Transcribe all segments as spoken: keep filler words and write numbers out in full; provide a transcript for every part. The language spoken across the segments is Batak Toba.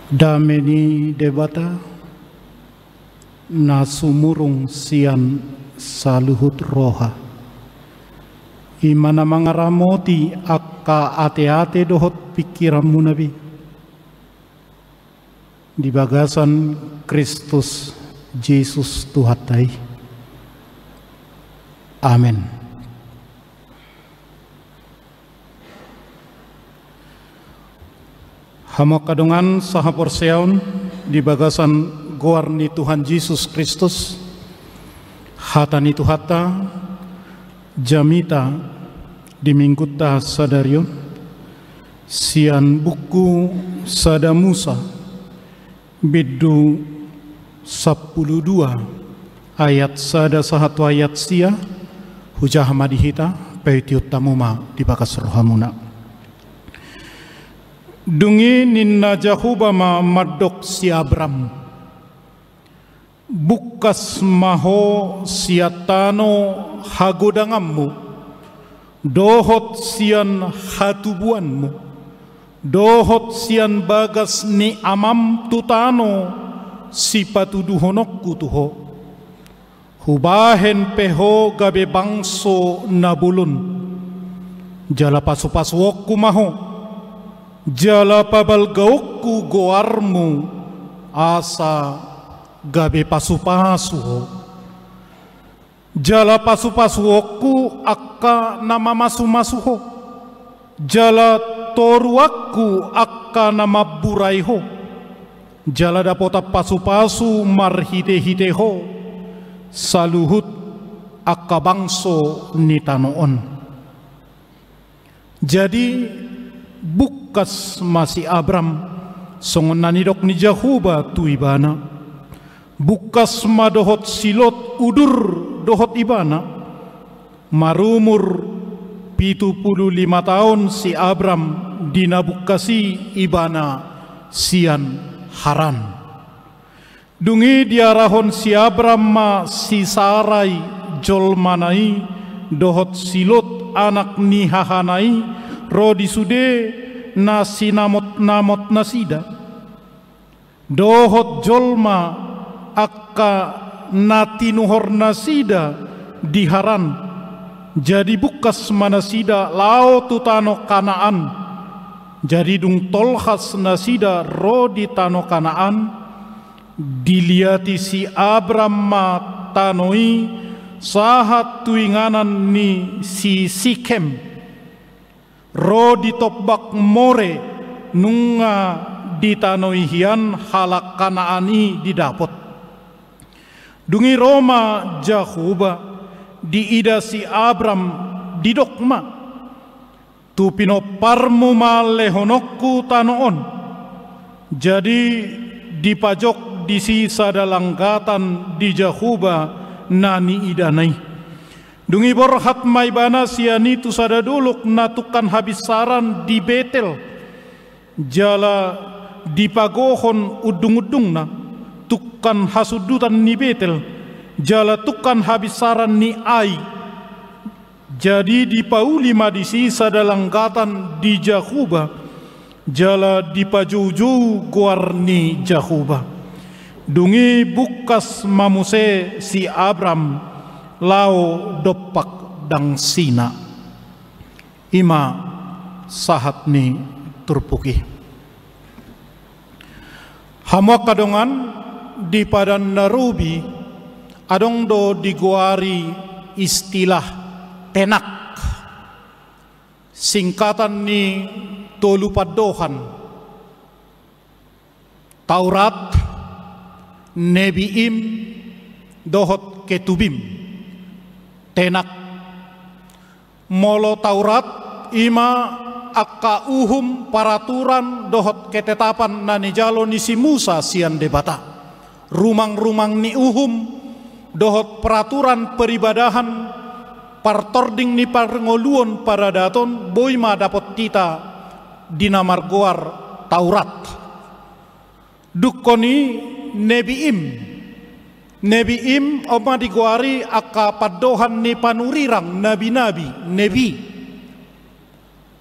Dame ni Debata na sumurung sian saluhut roha, i ma na mangaramoti angka ateate dohot pingkiranmuna be, di bagasan Kristus Jesus Tuhanta i. Amen. Hamu angka dongan sahaporseaon di bagasan goar ni Tuhan Jesus Kristus, hata ni Tuhanta jamita di Minggunta sadari on, sian buku Sada Musa, bindu sampulu dua, ayat sada sahat tu ayat sia. Hujaha ma di hita, paihutihut hamu ma di bagas rohamuna. Dung i ninna Jahowa ma mandok si Abram: Bungkas ma ho sian tano hagodanganmu, dohot sian hatubuanmu, dohot sian bagas ni amam tu tano sipatuduhononku tu ho. Hubahen pe ho gabe bangso na bolon, jala pasupasuonku ma ho, jala pabalgaonku goarmu, asa gabe pasupasu ho. Jala pasupasuonku angka na mamasumasu ho, jala toruanku angka na mamburai ho, jala dapotan pasupasu marhitehite ho saluhut angka bangso ni tano on. Jadi, bungkas ma si Abram, songon na nidok ni Jahowa tu ibana. Bungkas ma dohot si Lot udur dohot ibana, marumur pitu pulu lima taon si Abram di na bungkas i ibana sian Haran. Dung i diarahon si Abram ma si Sarai jolmana i, dohot si Lot anak ni hahana i, ro di sude na sinamotnamot nasida, dohot jolma angka na tinuhor nasida di Haran. Jadi bungkas ma nasida laho tu tano Kanaan. Jadi dung tolhas nasida ro di tano Kanaan, diliati si Abram ma tano i sahat tu inganan ni si Sikhem, ro di tombak More, nunga di tano i hian halak Kanaan i didapot. Dung i ro ma Jahowa, diida si Abram, didok ma: Tu pinomparmu ma lehononku tano on. Jadi dipajok disi sada langgatan di Jahowa na niidana i. Dung i borhat ma ibana sian i tu sada dolok na tungkan habinsaran di Betel, jala dipagohon undungundungna, tungkan hasundutan ni Betel, jala tungkan habinsaran ni Ai. Jadi dipauli ma disi sada langgatan di Jahowa, jala dipajoujou goar ni Jahowa. Dung i bungkas ma muse si Abram laho dompak dangsina. I ma sahat ni turpuk i. Hamu angka dongan, di Padan na Robi adong do digoari istilah Tenak, singkatan ni tolu pandohan: Taurat, Nebiim, dohot Ketubim. Tenak. Molo Taurat, i ma angka uhum, paraturan dohot ketetapan na nijalo ni si Musa sian Debata. Rumangrumang ni uhum dohot peraturan peribadahan, partording ni parngoluon paradaton, boi ma dapot hita di na margoar Taurat. Dungkon i Nebiim. Nebiim on ma digoari angka pandohan ni panurirang, nabi-nabi, nebi.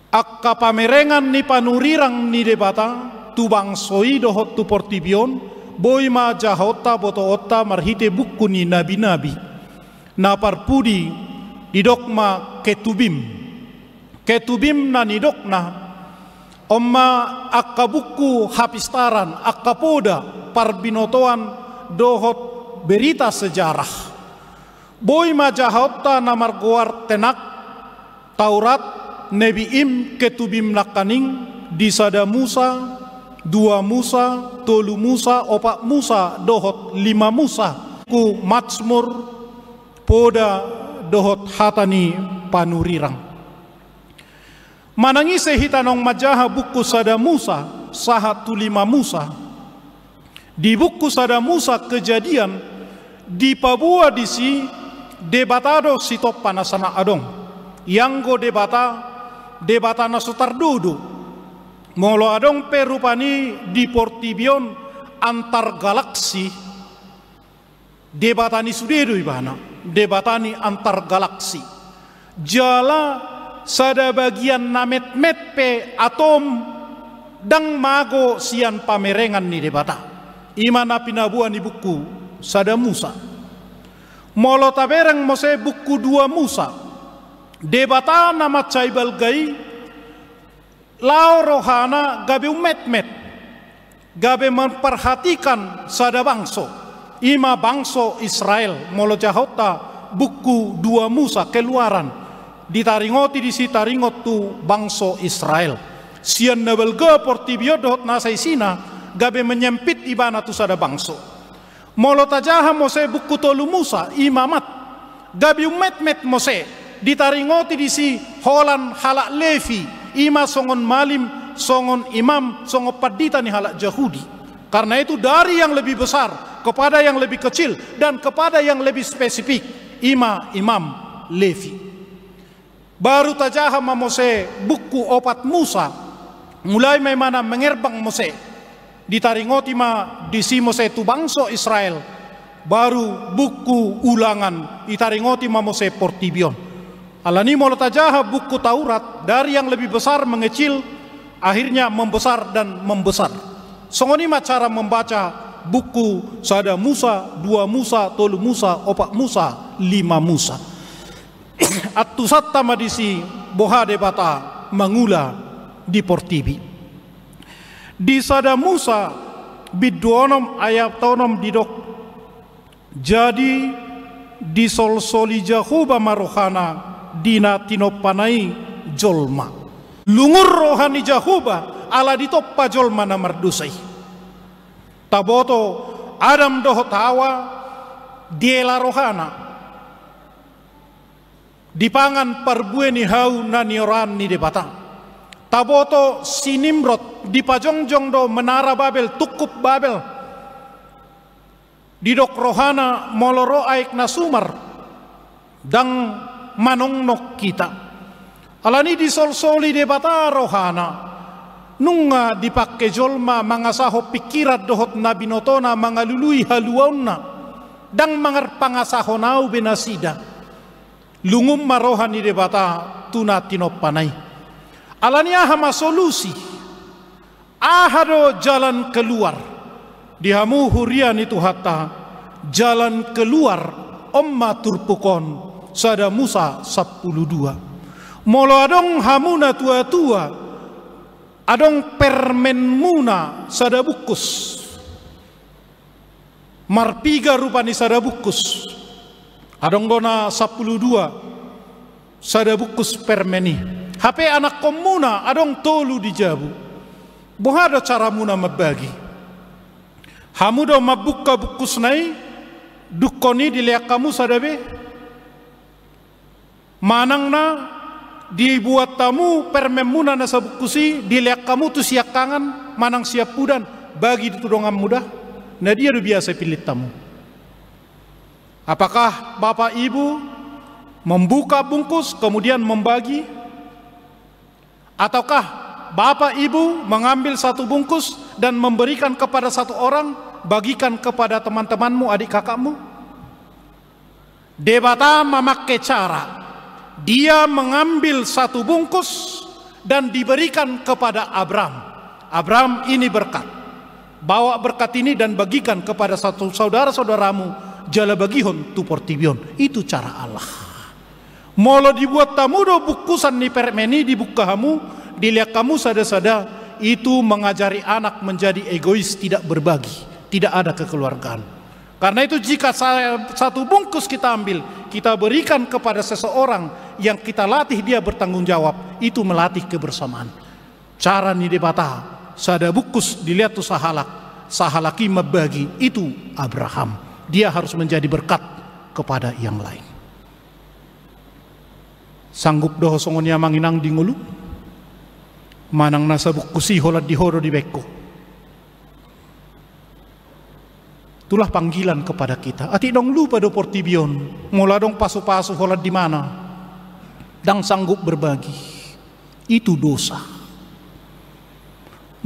Angka pamerengan ni panurirang ni Debata, tu bangso i dohot tu portibi on, boi ma jahaonta botoonta marhite buku ni nabi-nabi. Na parpudi didok ma Ketubim. Ketubim na nidokna, on ma angka buku hapistaran, angka poda parbinotoan dohot berita sejarah. Boi ma jahaonta na margoar Tenak, Taurat, Nebiim, Ketubim nangkaning, di Sada Musa, Dua Musa, Tolu Musa, Opat Musa, dohot Lima Musa, buku Matsmur, Poda dohot Hata ni Panurirang. Manang ise hita naung manjaha buku Sada Musa sahat tu Lima Musa. Di buku Sada Musa, Kejadian, dipaboa disi Debata do sitompa na sana adong. Ianggo Debata, Debata na so tardodo. Molo adong pe rupani di portibi on antar galaksi, Debata ni sude do ibana, Debata ni antar galaksi. Jala sada bagian na metmet pe atom ndang mago sian pamerengan ni Debata. I ma na pinaboa ni buku Sada Musa. Molo tabereng muse buku Dua Musa, Debata na mansai balga i, laho rohana gabe ummetmet, gabe memperhatikan sada bangso, i ma bangso Israel. Molo jahaonta buku Dua Musa, Keluaran, ditaringoti disi taringot tu bangso Israel. Sian na balga portibi on dohot nasa isina, gabe menyempit ibana tu sada bangso. Molo tajaha muse buku Tolu Musa, i ma Amat, gabe ummetmet muse, ditaringoti disi holan halak Levi, i ma songon malim, songon imam, songon pandita ni halak Jahudi. Karena itu, dari yang lebih besar kepada yang lebih kecil dan kepada yang lebih spesifik, i ma imam Levi. Baru tajaha ma muse buku Opat Musa, mulai ma ibana mengerbang muse, ditaringoti ma disi muse tu bangso Israel. Baru buku Ulangan, ditaringoti ma muse portibi on. Alani molo tajaha buku Taurat, dari yang lebih besar mengecil, akhirnya membesar dan membesar. Songon i ma cara membaca buku Sada Musa, Dua Musa, Tolu Musa, Opat Musa, Lima Musa. Antusanta ma disi boha Debata mangula di portibi. Di Sada Musa bindu onom ayat onom didok, jadi disolsoli Jahowa ma rohana di na tinompana i jolma. Lungun roha ni Jahowa ala ditompa jolma na mardosa i. Taboto Adam dohot Hawa diela rohana. Dipangan parbue ni hau na nioraan ni Debata. Taboto si Nimrod, dipajongjong do menara Babel, tungkup Babel. Didok rohana, molo ro aek na sumar, ndang manongnong hita. Alani disolsoli Debata rohana, nunga dipangke jolma mangasahon pingkiran dohot na binotona mangalului haluaonna, ndang mangarpangasahon ahu be nasida. Lungun ma roha ni Debata tu na tinompana i. Alani aha ma solusi? Aha do jalan keluar? Di hamu huria ni Tuhanta, jalan keluar on ma turpuk on, Sada Musa sampulu dua. Molo adong hamu na tuatua, adong permenmuna sada bungkus. Marpiga rupa ni sada bungkus? Adong do na sampulu dua sada bungkus permen i. Hape anakkonmuna adong tolu di jabu. Boha do caramuna mambagi? Hamu do mambuka bungkusna i, dungkon i dilean hamu sada be? Manang na dibuat hamu permenmuna na sabungkus i, dilean hamu tu siangkangan manang siampudan, bagi tu donganmu da? Na dia do biasa ipillit hamu? Apakah bapak ibu membuka bungkus kemudian membagi? Ataukah bapak ibu mengambil satu bungkus dan memberikan kepada satu orang, bagikan kepada teman-temanmu, adik kakakmu? Debata mamangke cara, Dia mengambil satu bungkus dan diberikan kepada Abram. Abraham, ini berkat. Bawa berkat ini dan bagikan kepada satu saudara-saudaramu, jala bagihon tu portibi on. Itu cara Allah. Molo dibuat hamu do bungkusan ni permen i, dibuka hamu, dilehon hamu sada-sada, itu mengajari anak menjadi egois, tidak berbagi, tidak ada kekeluargaan. Karena itu, jika sa-, satu bungkus kita ambil, kita berikan kepada seseorang yang kita latih dia bertanggung jawab, itu melatih kebersamaan. Cara ni Debata, sada bungkus dilehon tu sahalak, sahalak i mambagi, itu Abraham. Dia harus menjadi berkat kepada yang lain. Sanggup do ho songon i, amang inang, di ngolum? Manang na sabungkus i holan di ho do dibaen ho? Itulah panggilan kepada kita. Atik naung lupa do portibi on, molo adong pasu-pasu holan di mana, ndang sanggup berbagi. Itu dosa.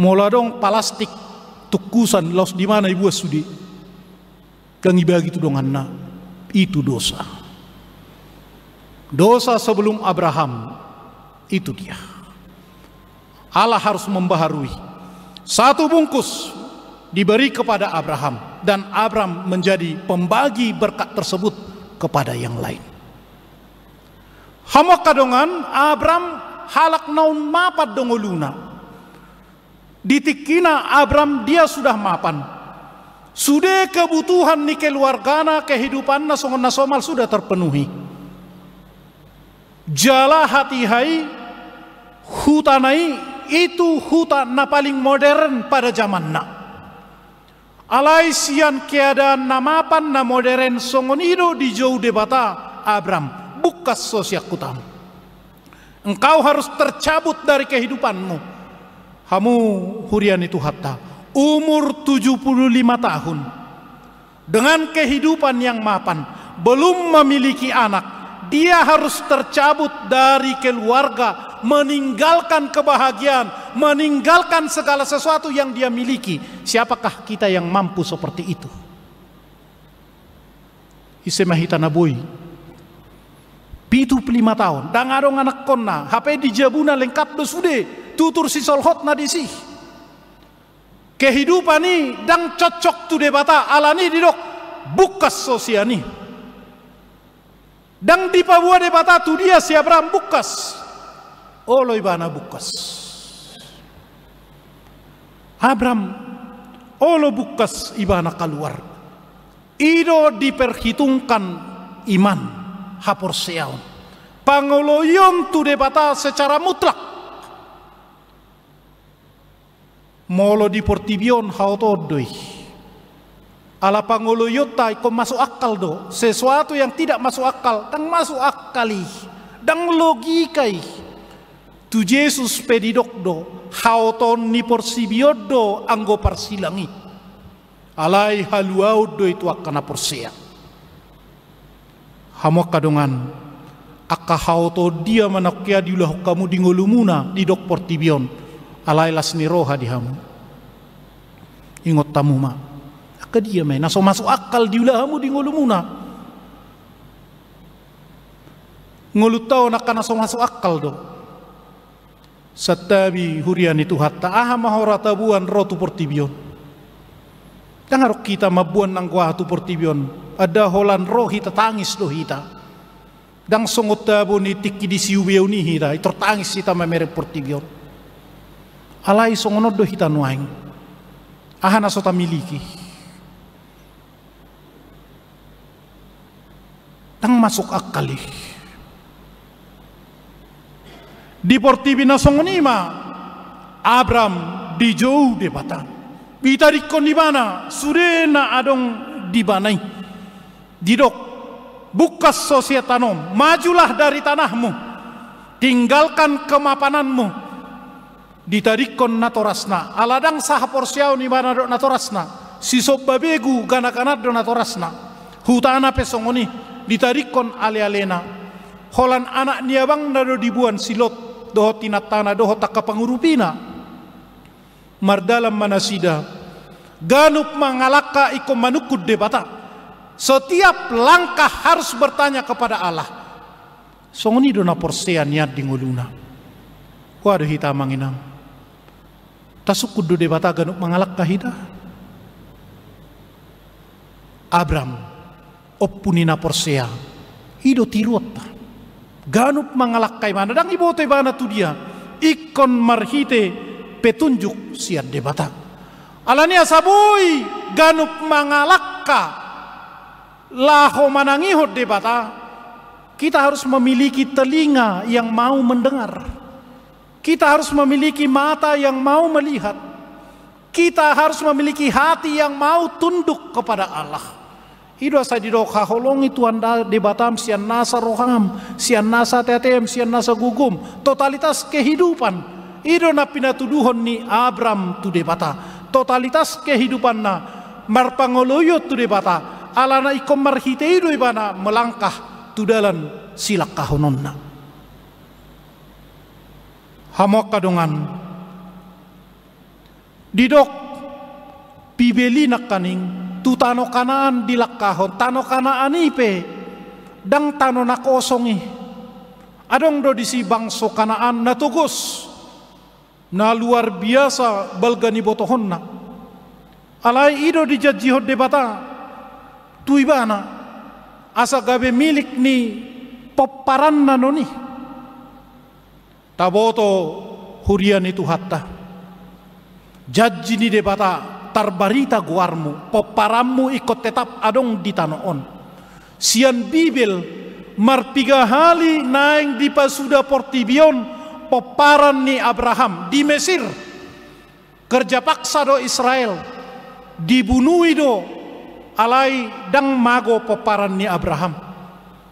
Molo adong palastik, tungkusan, laos di mana ibuan sude, ndang ibagi tu donganna. Itu dosa. Dosa sebelum Abraham, itu dia. Allah harus membaharui. Satu bungkus diberi kepada Abraham, dan Abraham menjadi pembagi berkat tersebut kepada yang lain. Hamu angka dongan, Abraham halak naung mapan do ngoluna. Di tingkina Abraham, dia sudah mapan. Sude kebutuhan ni keluargana, kehidupanna songon na somal sudah terpenuhi. Jala hatiha i, hutana i, itu huta na paling modern pada zamanna. Alai sian keadaan na mapan, na modern, songon i do dijou Debata: Abraham, bungkas ho sian hutam. Engkau harus tercabut dari kehidupanmu. Hamu huria ni Tuhanta, umur tujuh puluh lima tahun, dengan kehidupan yang mapan, belum memiliki anak, dia harus tercabut dari keluarga, meninggalkan kebahagiaan, meninggalkan segala sesuatu yang dia miliki. Siapakah kita yang mampu seperti itu? Ise ma hita na boi pitu pulu lima taon, ndang adong anakkonna, hape di jabuna lengkap do sude, tutur sisolhotna disi. Kehidupan i ndang cocok tu Debata, alani i didok: Bungkas ho sian i. Ndang dipaboa Debata tu dia si Abraham bungkas. Olo ibana bungkas. Abraham, olo bungkas ibana kaluar. I do diperhitungkan iman, haporseaon, pangoloion tu Debata secara mutlak. Molo di portibi on, haotoon do i. Ala pangoloionta ingkon masuk akal do. Sesuatu yang tidak masuk akal, ndang masuk akal i, ndang logika i. Tu Jesus pe didok do: Haotoon ni portibi on do anggo parsilang i. Alai haluaon do i tu angka na porsea. Hamu angka dongan, angka haotoon dia ma naung hea diulahon hamu di ngolumuna, didok portibi on, alai las ni roha di hamu? Ingot hamu ma, angka dia ma i na so masuk akal diula hamu di ngolumuna? Ngolunta on angka na so masuk akal do. Santabi, huria ni Tuhanta, aha ma hora taboan ro tu portibi on? Ndang adong hita mamboan nanggo aha tu portibi on. Ndada holan ro hita, tangis do hita. Ndang songon tabo ni tingki di siubeon i hita, i tor tangis hita mamereng portibi on. Alai songon on do hita nuaeng. Aha na so tamiliki? Ndang masuk akal i. Di portibi na songon i ma Abraham dijou Debata. Ditadingkon ibana sude na adong di ibana i. Didok: Bungkas ho sian tano on, majulah dari tanahmu, tinggalkan kemapananmu. Ditadingkon natorasna, ala ndang sahaporseaon ibana dohot natorasna, sisomba begu gana-gana do natorasna. Hutana pe songon i, ditadingkon ale-alena. Holan anak ni abangna do diboan si Lot, dohot inantana, dohot angka pangurupina. Mardalan ma nasida, ganup mangalangka ingkon manungkun Debata. Setiap langkah harus bertanya kepada Allah. Songon i do na porsea nian di ngoluna. Boha do hita, amang inang? Tasungkun do Debata ganup mangalangka hita? Abram, ompu ni na porsea, i do tiruonta. Ganup mangalangka ibana, ndang diboto ibana tu dia, ingkon marhite petunjuk sian Debata. Alani asa boi ganup mangalangka laho manangihon Debata, kita harus memiliki telinga yang mau mendengar. Kita harus memiliki mata yang mau melihat. Kita harus memiliki hati yang mau tunduk kepada Allah. I do asa didok, haholongi Tuhan Debatam sian nasa roham, sian nasa ateatem, sian nasa gogom. Totalitas kehidupan. I do na pinatuduhon ni Abram tu Debata. Totalitas kehidupanna marpangoloion tu Debata. Alana ingkon marhite i do ibana melangkah tu dalan silangkahononna. Hamu angka dongan, didok Bibel i nangkaning tu tano Kanaan dilangkahon, tano Kanaan i pe ndang tano na kosong i. Adong do disi bangso Kanaan na togos, na luar biasa balga ni botohonna. Alai i do dijanjihon Debata tu ibana, asa gabe milik ni pomparanna non i. Taboto huria ni Tuhanta. Janji ni Debata, tarbarita goarmu, pomparanmu ingkon tetap adong di tano on. Sian Bibel, marpiga hali naeng dipasuda portibi on pomparan ni Abraham di Mesir. Kerja paksa do Israel, dibunui do, alai ndang mago pomparan ni Abraham.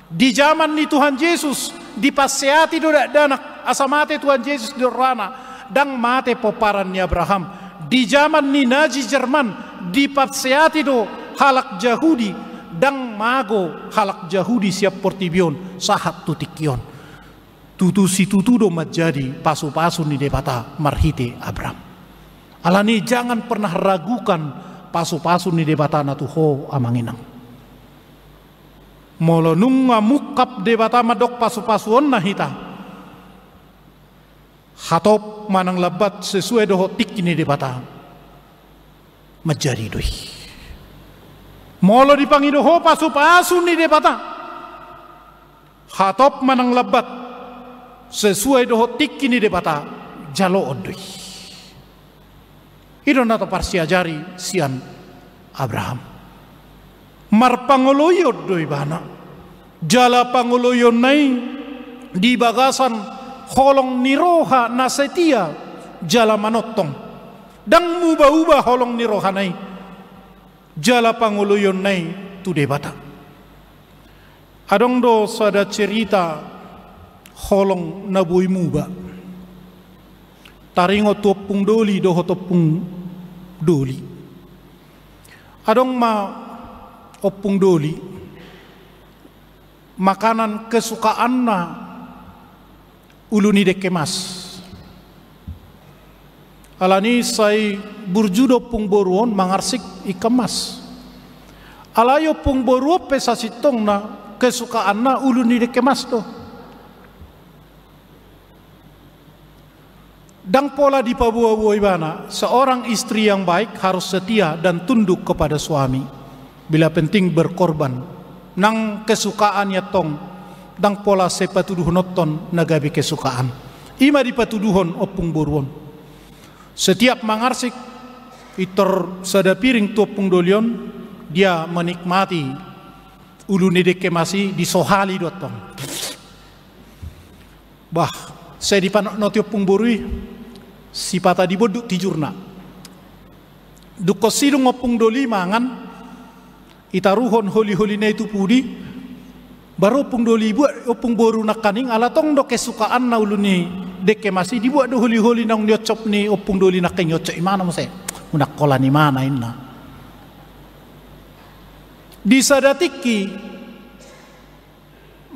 Di jaman ni Tuhan Jesus, dipanseati do dakdanak asa mate Tuhan Jesus di horana, ndang mate pomparan ni Abraham. Di jaman ni Nazi Jerman, dipanseati do halak Jahudi, ndang mago halak Jahudi sian portibi on sahat tu tingki on. Tutu situtu do manjadi pasupasu ni Debata marhite Abram. Alani jangan pernah ragukan pasupasu ni Debata na tu ho, amang inang. Molo nunga mungkap Debata mandok pasupasuonna hita, hatop manang lambat sesuai dohot tingki ni Debata, manjadi do i. Molo dipangido ho pasupasu ni Debata, hatop manang lambat, sesuai dohot tingki ni Debata, jaloon do i. I do na taparsiajari sian Abraham. Marpangoloion do ibana. Jala pangoloionna i di bagasan holong ni roha na setia jala manongtong. Ndang muba-uba holong ni rohana i. Jala pangoloionna i tu Debata. Adong do sada cerita holong na boi muba. Taringot tu ompung doli dohot ompung doli. Adong ma ompung doli, makanan kesukaanna ulu ni dengke mas. Alani sai burju do ompung boru on mangarsik ikan mas. Alai ompung boru on pe sasintongna kesukaanna ulu ni dengke mas do. Ndang pola dipaboa-boa ibana, seorang istri yang baik harus setia dan tunduk kepada suami. Bila penting berkorban. Nang kesukaan i antong, ndang pola sai patuduhononton na gabe kesukaan. I ma dipatuduhon ompung boru on. Setiap mangarsik, pintor sada piring tu ompung doli on, dia menikmati ulu ni dengke mas i, disohali do antong. Bah, sai dipanotnoti ompung boru i, sipata dibondut tijurna. Dungkon sidung ompung doli mangan, itaruhon holi-holina i tu pudi, baru ompung doli, buat ompung boru nangkaning, ala tong do kesukaanna ulu ni dengke mas i, dibuat do holi-holi naung nioncop ni ompung doli nangkaning, nioncop imana muse. Unang holan imana inna. Di sada tingki,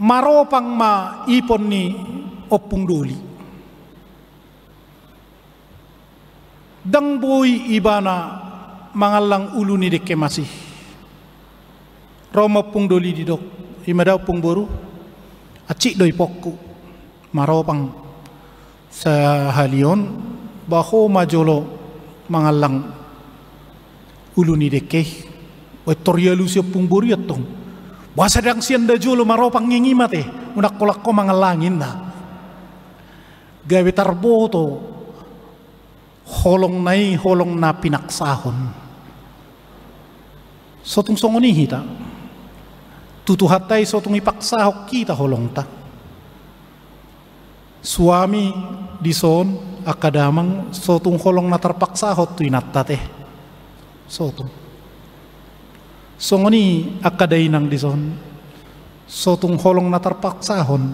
maropang ma ipon ni ompung doli. Ndang boi ibana mangallang ulu ni dengke mas i. Ro ma ompung doli, didok, i ma da ompung boru, hansit do iponku. Maropang sahali on, bah ho ma jolo mangallang ulu ni dengke i. Boha tor dialusi ompung boru i antong? Boasa ndang sian na jolo marompang i, i ma te, unang holan ho mangallang, ninna. Gabe tarboto holongna i holong na pinaksahon. So tung songon i hita. Tu Tuhanta i so tung dipaksahon hita holongta. Suami dison, angka damang, so tung holong na tarpaksahon tu inanta te. So tung. Songon i angka dainang dison, so tung holong na tarpaksahon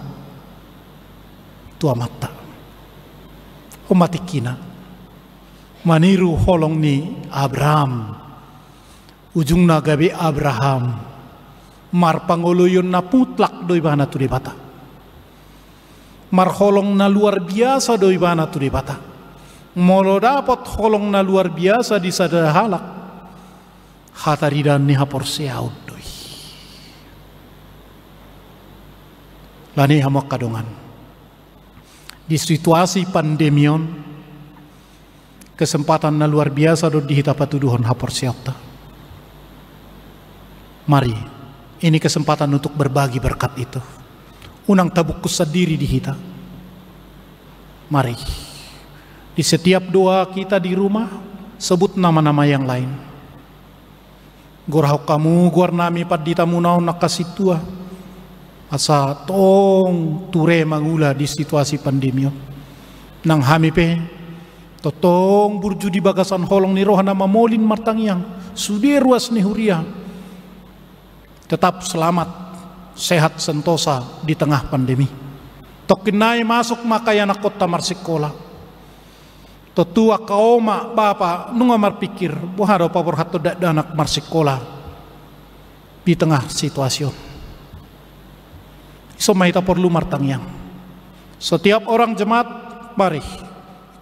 tu amanta. On ma tingkina. Maniru holong ni Abraham, ujungna gabe Abraham. Marpangoloion na mutlak do ibana tu Debata. Marholong na luar biasa do ibana tu Debata. Molo dapot holong na luar biasa di sada halak, hataridaan ni haporseaon do i. Alani i, hamu angka dongan, di situasi pandemi on, kesempatan na luar biasa do di hita patuduhon haporseaonta. Mari, ini kesempatan untuk berbagi berkat itu. Unang tabungkus sandiri di hita. Mari, di setiap doa kita di rumah, sebut nama-nama yang lain. Gorahon hamu goarnami, panditamuna on angka sintua, asa tong ture mangula di situasi pandemi on. Nang hami pe tongtong burju di bagasan holong ni roha na mamolin martangiang, sude ruas ni huria tetap selamat, sehat sentosa di tengah pandemi. Tongkin nai masuk ma angka ianakkonta marsikola. Tontu angka oma bapa nunga marpikir, boha do paborhathon dakdanak marsikola di tengah situasi on. Dison ma hita porlu martangiang. Setiap orang jemaat, mari,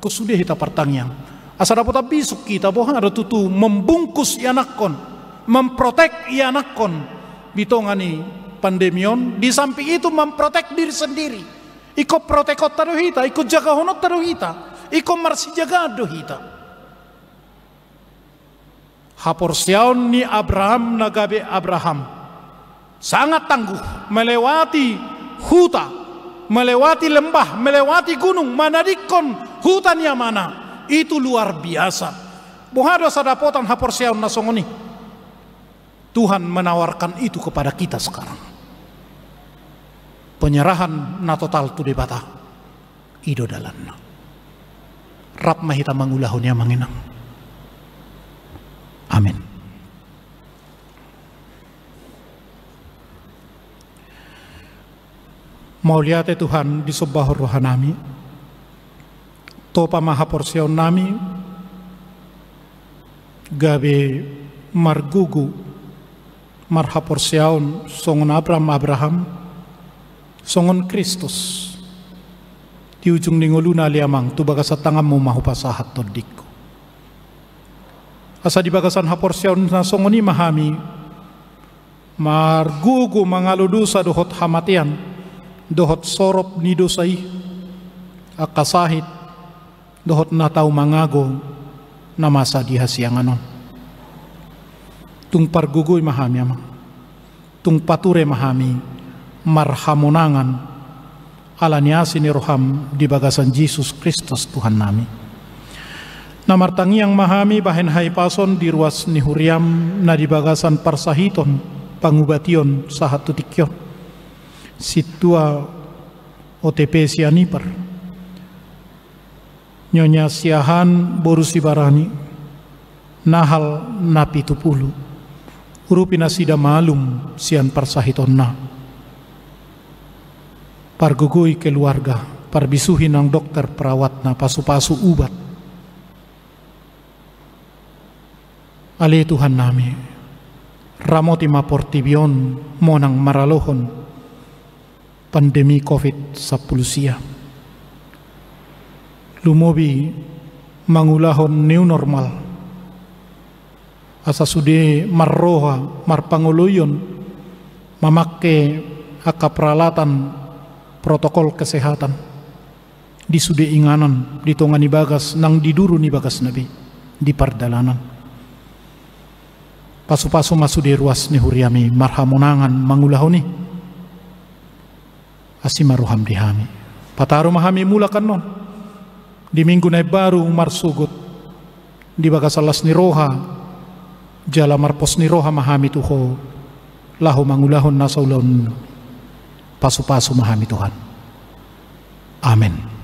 ingkon sude hita martangiang. Asa dapotan bisuk hita, boha do tutu membungkus ianakkon, memprotek ianakkon di tonga ni pandemi on, di samping itu memprotek diri sendiri. Ingkon protekonta do hita, ingkon jagahononta do hita, ingkon marsijagaan do hita. Haporseaon ni Abraham na gabe Abraham sangat tangguh, melewati huta, melewati lembah, melewati gunung, manadingkon huta ni amana. Itu luar biasa. Boha do asa dapotan haporseaon na songon i? Tuhan menawarkan itu kepada kita sekarang. Penyerahan na total tu Debata, i do dalanna. Rap ma hita mangulahon i, amang inang. Amin. Mauliate Tuhan, disombahon rohanami. Topa ma haporseaonnami, gabe margogo marhaporseaon songon Abraham, Abraham, songon Kristus. Di ujung ni ngoluna ale Amang, tu bagasan tanganmu ma hupasahat tondingku. Asa di bagasan haporseaon na songon i ma hami margogo mangalo dosa dohot hamatean, dohot sorop ni dosa i, angka sahit, dohot na tau mangago na masa di hasiangan on. Tung pargogoi ma hami, Amang. Tung pature ma hami marhamonangan, ala ni asi ni roham di bagasan Jesus Kristus Tuhannami. Na martangiang ma hami bahen hahipason di ruas ni huriam na di bagasan parsahiton pangubation sahat tu tingki on. Sintua O T P Sianipar, Nyonya Siahaan boru Sibarani, Nahal Napitupulu, urupi nasida malum sian parsahitonna. Pargogoi keluarga, parbisuhi nang dokter perawatna, pasupasu ubat. Ale Tuhannami, ramoti ma portibi on monang maralohon pandemi covid sampulu sia. Lumobi mangulahon new normal, asa sude marroha marpangoloion mamangke angka peralatan protokol kesehatan di sude inganan, di tonga ni bagas nang di duru ni bagasna be. di pardalanan. Pasupasu ma sude ruas ni huriami marhamonangan mangulahon i. Asi ma roham di hami. Pataru ma hami mulak annon di minggu na imbaru marsogot di bagasan las ni roha, jala marpos ni roha ma hami tu Ho laho mangulahon na so ulaon. Pasupasu ma hami Tuhan. Amen.